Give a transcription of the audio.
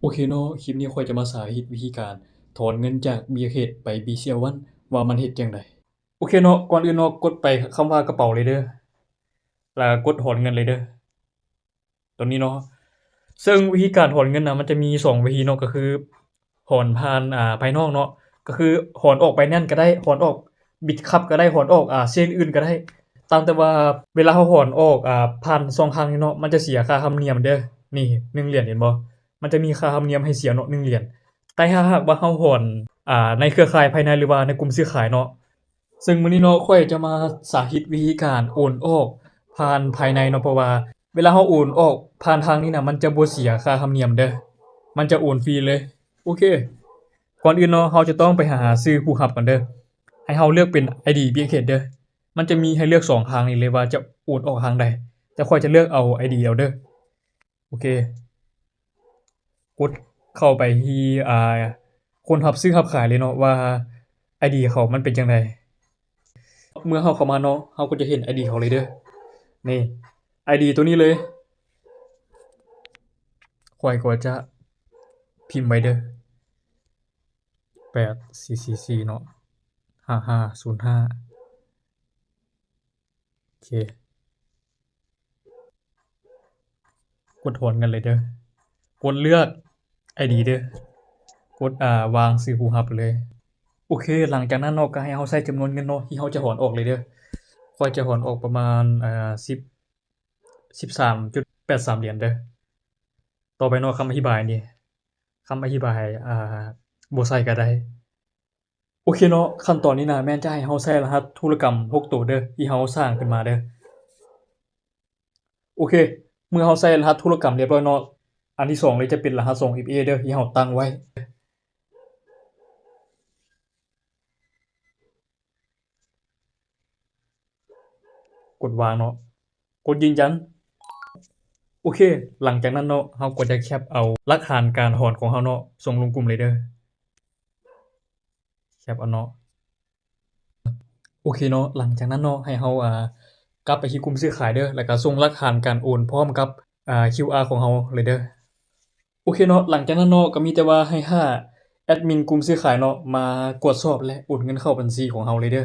ອເຄເນາະ, ຄລິບນີ້ຂ້ອຍຈະມາສາທິດວິທີການຖອນເງິນຈາກ BX ໄປ BCL One ວ່າມັນເຮັດຈັ່ງໃດ. ໂອເຄເນາະ, ກ່ອນອື່ນເນາະ ກົດໄປຄຳວ່າກະເປົາເລີຍເດີ ແລ້ວກົດຖອນເງິນເລີຍເດີ ຕົວນີ້ເນາະ. ເຊິ່ງວິທີການຖອນເງິນນະ ມັນຈະມີສອງວິທີເນາະ, ກໍຄືຖອນຜ່ານ ອ່າ ພາຍນອກເນາະ, ກໍຄືຖອນອອກໄບແນນກໍໄດ້, ຖອນອອກບິດຄັບກໍໄດ້, ຖອນອອກ ອ່າ ເຊັນອື່ນກໍໄດ້, ຕາມແຕ່ວ່າເວລາເຮົາຖອນອອກ ອ່າ ຜ່ານຊ່ອງທາງນີ້ເນາະ ມັນຈະເສຍຄ່າທຳນຽມເດີ. ນີ້ ໜຶ່ງຫຼຽນ ເຫັນບໍ່? ມັນຈະມີຄ່າທຳນຽມໃຫ້ເສຍເນາະ ໜຶ່ງຫຼຽນ. ແຕ່ຖ້າຫາກວ່າເຮົາຖອນ ອ່າ ໃນເຄືອຂ່າຍພາຍໃນ ຫຼືວ່າໃນກຸ່ມຊື້ຂາຍເນາະ, ເຊິ່ງມື້ນີ້ເນາະ ຂ້ອຍຈະມາສາທິດວິທີການໂອນອອກຜ່ານພາຍໃນເນາະ, ເພາະວ່າເວລາເຮົາໂອນອອກຜ່ານທາງນີ້ນະ ມັນຈະບໍ່ເສຍຄ່າທຳນຽມເດີ, ມັນຈະໂອນຟຣີເລີຍ. ໂອເຄ, ກ່ອນອື່ນເນາະ ເຮົາຈະຕ້ອງໄປຫາຊື່ຜູ້ຮັບກ່ອນເດີ. ໃຫ້ເຮົາເລືອກເປັນ ID BX ເດີ. ມັນຈະມີໃຫ້ເລືອກສອງທາງນີ້ເລີຍວ່າຈະໂອນອອກທາງໃດ, ແຕ່ຂ້ອຍຈະເລືອກເອົາ ID ເອົາເດີ. ໂອເຄ, ກົດເຂົ້າໄປທີ່ ອ່າ ຄົນຮັບຊື້ຮັບຂາຍເລີຍເນາະ ວ່າ ID ເຂົາມັນເປັນຈັ່ງໃດ. ເມື່ອເຮົາເຂົ້າມາເນາະ ເຮົາກໍຈະເຫັນ ID ເຂົາເລີຍເດີ. ນີ້ ID ຕົວນີ້ເລີຍ, ຂ້ອຍກໍຈະພິມໄວ້ເດີ ແປດສີ່ສີ່ສີ່ເນາະ ຫ້າຫ້າສູນຫ້າ. ໂອເຄ, ກົດຖອນເງິນເລີຍເດີ. ກົດເລືອກ ID ເດີ. ກົດ ອ່າ ວາງຊື່ຜູ້ຮັບເລີຍ. ໂອເຄ, ຫຼັງຈາກນັ້ນເນາະ ກໍໃຫ້ເຮົາໃສ່ຈຳນວນເງິນເນາະ ທີ່ເຮົາຈະຖອນອອກເລີຍເດີ. ຂ້ອຍຈະຖອນອອກປະມານ ອ່າ ສິບ ສິບສາມຈຸດແປດສາມຫຼຽນເດີ. ຕໍ່ໄປເນາະ ຄຳອະທິບາຍນີ້ ຄຳອະທິບາຍ ອ່າ ບໍ່ໃສ່ກໍໄດ້. ໂອເຄເນາະ, ຂັ້ນຕອນນີ້ນະ ແມ່ນຈະໃຫ້ເຮົາໃສ່ລະຫັດທຸລະກຳຫົກໂຕເດີ ທີ່ເຮົາສ້າງຂຶ້ນມາເດີ. ໂອເຄ, ເມື່ອເຮົາໃສ່ລະຫັດທຸລະກຳຮຽບຮ້ອຍເນາະ, ອັນທີສອງເລີຍຈະເປັນລະຫັດສອງເອັຟເອເດີ ທີ່ເຮົາຕັ້ງໄວ້. ກົດວາງເນາະ, ກົດຢືນຢັນ. ໂອເຄ, ຫຼັງຈາກນັ້ນເນາະ ເຮົາກໍຈະແຄັບເອົາຫຼັກຖານການຖອນຂອງເຮົາເນາະ ສົ່ງລົງກຸ່ມເລີຍເດີ. ແຄັບເອົາເນາະ. ໂອເຄເນາະ, ຫຼັງຈາກນັ້ນເນາະ ໃຫ້ເຮົາ ອ່າ ກັບໄປທີ່ກຸ່ມຊື້ຂາຍເດີ ແລ້ວກໍສົ່ງຫຼັກຖານການໂອນພ້ອມກັບ ອ່າ ຄິວອາ ຂອງເຮົາເລີຍເດີ. ໂອເຄເນາະ, ຫຼັງຈາກນັ້ນເນາະ ກໍມີແຕ່ວ່າໃຫ້ຖ້າແອັດມິນກຸ່ມຊື້ຂາຍເນາະ ມາກວດສອບ ແລະ ໂອນເງິນເຂົ້າບັນຊີຂອງເຮົາເລີຍເດີ.